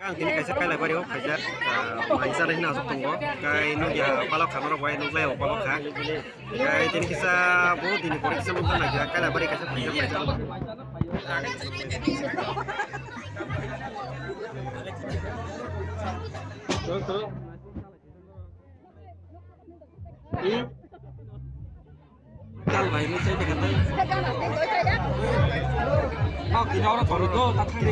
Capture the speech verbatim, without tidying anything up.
Ang tini kaisa Kailabari o khaijak, ah, mai chanai hwnwi aswk tongo. Kai nukya balok kha norok bai nuklai o balok kha. Kai tini kisa bo dini pore kisa nukha naikha Kailabari kaisa khaijak mai chanai. Tal bai ni sai de kan. Mau kini orang baru tu tak kiri.